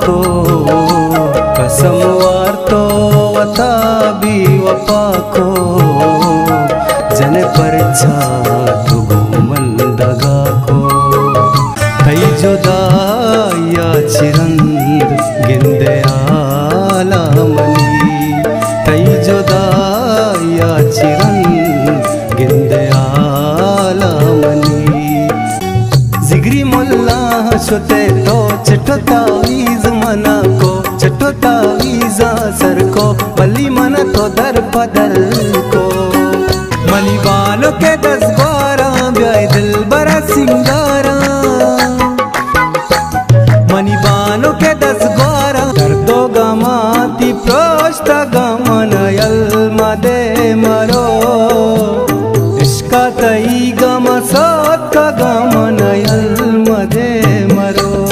کو، قسم وار تو وتا بے وفا کو، جن پرچا تو گوں من دگا کو۔ تئی جدائی ءَ چہ رند گندے حالا منی، تئی جدائی ءَ چہ رند گندے حالا منی۔ زگری ملا شتے تو چٹو تعویز منا کو، چٹو تعویزا سر کو، بلی من تو در پدر کو۔ منی بانک ءِ دزگواراں بیائے دلبر ءِ سنگاراں۔ منی بانک ءِ دزگواراں درد ءُ گماں تی پروشتگاں، من یل مدے مرو۔ عشق ءَ تئی گم ساتکگاں، من یل مدے مرو۔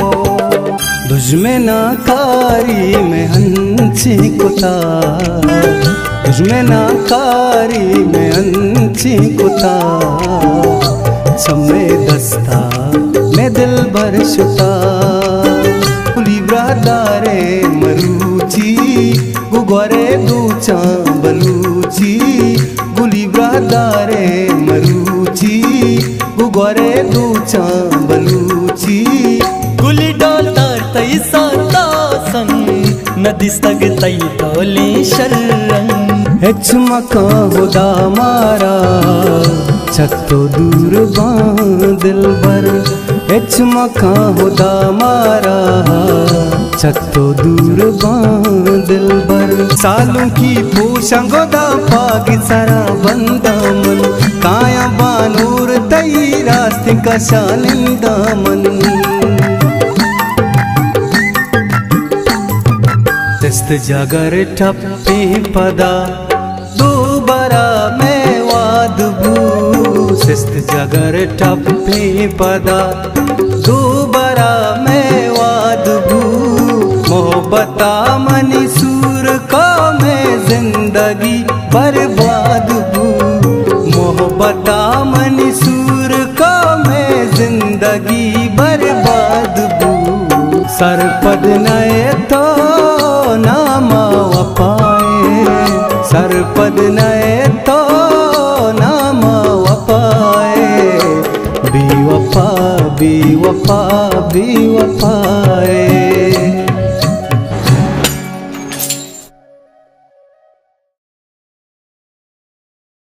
دژمن ءَ کاری مئے انچیں کتا، دژمن ءَ کاری مئے انچیں کتا، چہ مئے دستا مئے دلبر شتا۔ گلی براہدارے مروچی، گوں گورے دوچاں بلوچی۔ گلی براہدارے مروچی، گوں گورے دوچاں بلوچی۔ گلی ڈولدار تئی ساتا سنگ، نہ دیستگ تئی ڈولیں شررنگ۔ ہچ مکاں ہدا مارا، چہ تو دور باں دلبر۔ ہچ مکاں ہدا مارا، چہ تو دور باں دلبر۔ سالونکی پوشاں گداں پاگ سرا بنداں من، کایاں بانور تئی راست کشا ننداں من۔ سست جگر ٹپیں پدا دوبارہ مئے واد بو، سست جگر ٹپیں پدا دوبارہ مئے واد بو۔ محبتا منی سور کا مئے زندگی برباد بو، محبتا منی سور کا مئے زندگی برباد بو۔ سرپد نئے تو نام وفائے، سرپد نئے تو نام وفائے۔ بے وفا، بے وفا، بے وفا